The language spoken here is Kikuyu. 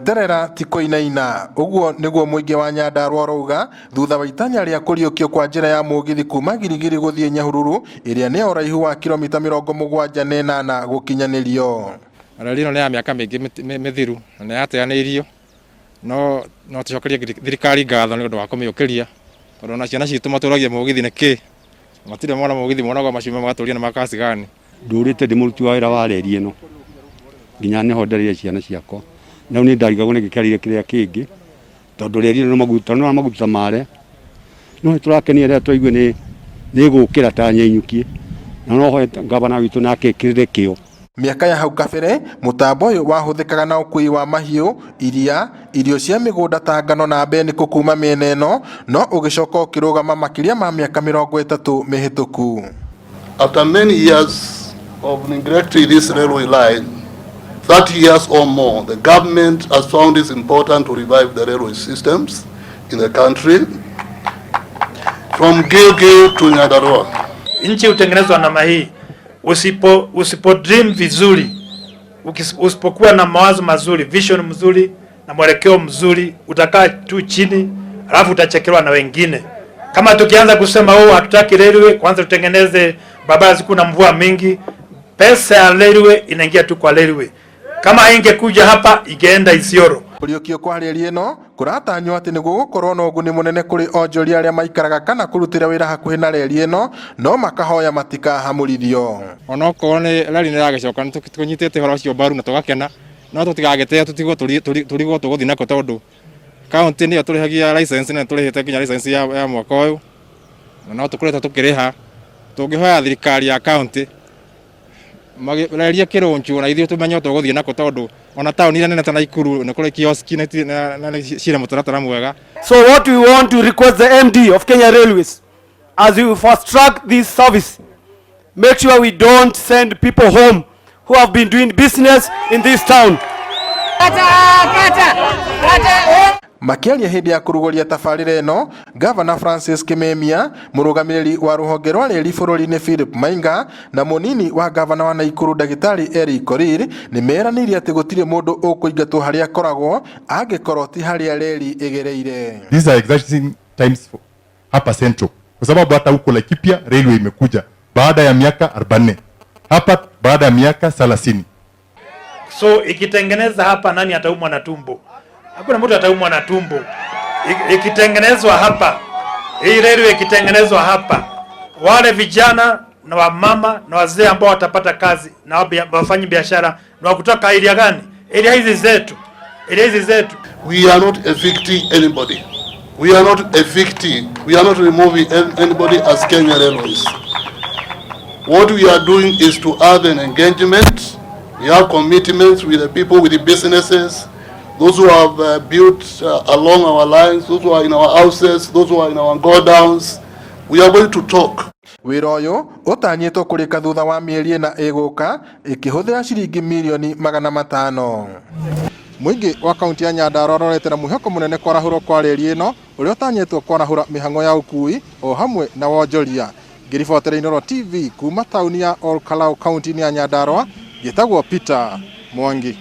Gweterera ti kũinaina, ũguo nĩguo mũingĩ wa Nyandarua ũrauga thutha wa itanya rĩa kũriũkio kwa njĩra ya mũgithi kuma Giligili gũthiĩ Nyahururu ĩrĩa nĩ ya ũraihu wa kilomita 78 gũkinyanĩrio. Reri ĩno nĩ ya mĩaka mĩingĩ mĩthiru na nĩ yateanĩirio no no tũcokerie thirikari ngatho nĩ ũndũ wa kũmĩũkĩria tondũ ona ciana citũ matũragia mũgithi nĩ kĩ matirĩ mona mũgithi monagwo macuma magatũria nĩ makacigani. Ndũrĩte ndĩ mũruti wa wĩra wa reri ĩno nginya nĩho ndereire ciana ciakwa. Na rĩu nĩ ndarigagwo nĩ ngĩkĩarĩire kĩrĩa kĩngĩ tondũ reri ĩno maguta no maguta marĩa. No nĩ tũrakenire rĩrĩa twaiguire nĩ ĩgũkĩra ta nyenyũkie na no hoe ngavana witũ nake ekĩrĩre kĩo. Mĩaka ya hau kabere, mũtambo ũyũ wahũthĩkaga na ũkuui wa mahiũ, iria, irio cia mĩgũnda ta ngano na mbenĩkũ kuma mĩena ĩno, no ũgĩcoka ũkĩrũgama makĩria ma mĩaka 30 mĩhĩtũku. After many years of neglecting this railway line, 30 years or more, the government has found it important to revive the railway systems in the country from Gilgil to Nyandarua. Nchi hutengenezwa namna hii. Usipo dream vizuri, usipokuwa na mawazo mazuri, vision mzuri na mwelekeo mzuri, utakaa tu chini alafu utachekelewa na wengine. Kama tukianza kusema oh, hatutaki railway, kwanza tutengeneze barabara ziku na mvua mingi, pesa ya railway inaingia tu kwa railway. Kama ingekuja hapa ingeenda Isiolo. Kũriũkio kwa reri ĩno kũratanywo atĩ nĩ gũgũkorwo na ũguni mũnene kũrĩ onjoria arĩa maikaraga kana kũrutĩra wĩra hakuhĩ na reri ĩno no makahoya matikahamũrithio. Onokorwo nĩ reri nĩ ĩragĩcoka nĩ tũnyitĩte ũhoro ũcio mbaru na tũgakena, no tũtigagĩtĩe tũtigwo tũrigwo tũgũthiĩ nako tondũ kaunti nĩyo tũrĩhagia license na tũrĩhĩte nginya license ya mwaka ũyũ na no tũkoretwo tũkĩrĩha. Tũngĩhoya thirikari ya kaunti reri ĩkĩrũnjwo na ithuĩ tũmenye tũgũthiĩ nako tondũ ona taũni iria nene ta Naikuru nĩ kũrĩ kioski na ciĩna mũtaratara mwega. So what we want to request the MD of Kenya Railways, as we fast track this service, make sure we don't send people home who have been doing business in this town. Makĩaria hĩndĩ ya kũrugũria tabarĩra ĩno, Gavana Francis Kimemia, mũrũgamĩrĩri wa rũhonge rwa reri bũrũri-inĩ Philip Mainga na mũnini wa gavana wa Naikuru Ndagĩtarĩ Eric Korir nĩ meranĩire atĩ gũtirĩ mũndũ ũkũingatwo harĩa akoragwo angĩkorwo ti harĩa reri ĩgereire. These are exciting times hapa Central kwa sababu hata huko Laikipia railway imekuja baada ya miaka 40, hapa baada ya miaka 30. So ikitengeneza hapa nani ataumwa na tumbo? Hakuna mtu ataumwa na tumbo. Ikitengenezwa hapa, hii railway ikitengenezwa hapa, wale vijana na wamama na wazee ambao watapata kazi na wafanyi biashara na wakutoka area gani? Area hizi zetu. Area hizi zetu. We are not evicting anybody. We are not evicting. We are not removing anybody as Kenya Railways. What we are doing is to have an engagement. We have commitments with the people, with the businesses, those who have built along our lines, those who are in our houses, those who are in our godowns. We are going to talk. Wĩra ũyũ ũtanyĩtwo kũrĩka thutha wa mĩeri ĩna ĩgũka ĩkĩhũthĩra ciringi mirioni 500. Mũingĩ wa kaunti ya Nyandarua ũrorete na mwĩhoko mũnene kwarahũrwo kwa reri ĩno ũrĩa ũtanyĩtwo kwarahũra mĩhang'o ya ũkui o hamwe na wonjoria. Ngĩribotera Inooro TV kuma taũni ya Ol Kalou kaunti-inĩ ya Nyandarua, njĩtagwo Peter Mwangi.